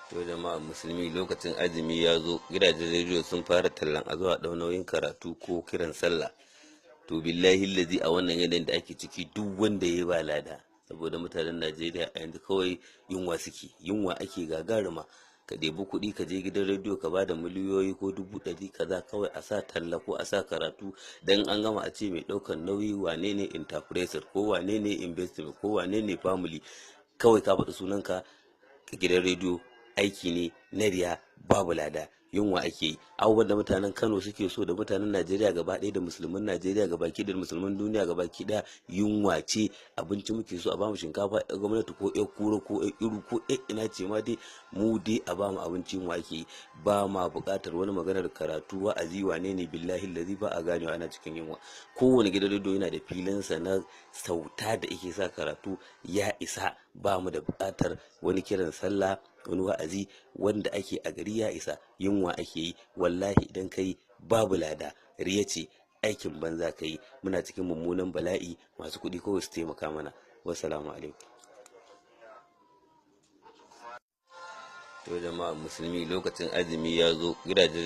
To jama'a musulmi, lokacin azumi ya zo, gidajen rediyo sun fara tallan a zuwa ɗau nauyin karatu ko kiran sallah. To billahi lazi, a wannan yanayin da ake ciki, duk wanda ya ba lada, saboda mutanen Najeriya a yanzu kawai yunwa suke, yunwa ake gagaruma. Ka ɗebi kuɗi ka je gidan rediyo ka bada miliyoyi ko 100,000 kaza, kawai a sa talla ko a sa karatu, dan an gama a ce mai ɗaukar nauyi wane ne, enterprise ko wane ne, investment ko wane ne, family, kawai ka faɗi sunanka gidan rediyo. Aiki ne na riya, babu lada, yunwa ake yi. Abubuwan da mutanen Kano suke so, da mutanen Najeriya gaba ɗaya, da musulmin Najeriya gaba ki, da musulmin duniya gaba ki ɗaya, yunwa ce. Abinci muke so, a bamu shinkafa a gwamnati, ko ƴar kura ko ƴar iru ko ƴar ina ce ma dai, mu dai a bamu abinci. Yunwa ake yi, ba ma buƙatar wani maganar karatu, wa'azi, wane ne. Billahi lazi, ba a ganewa, ana cikin yunwa. Kowane gidan rediyo yana da filinsa na sauta da yake sa karatu, ya isa. Ba mu da buƙatar wani kiran sallah, wani wa'azi wanda ake a gari, ya isa. Yunwa ake yi wallahi. Idan kai babu lada, riya ce, aikin banza ka yi. Muna cikin mummunan bala'i. Masu kuɗi kawai su taimaka mana. Wassalamu alaikum. To jama'a musulmi, lokacin azumi ya zo, gidajen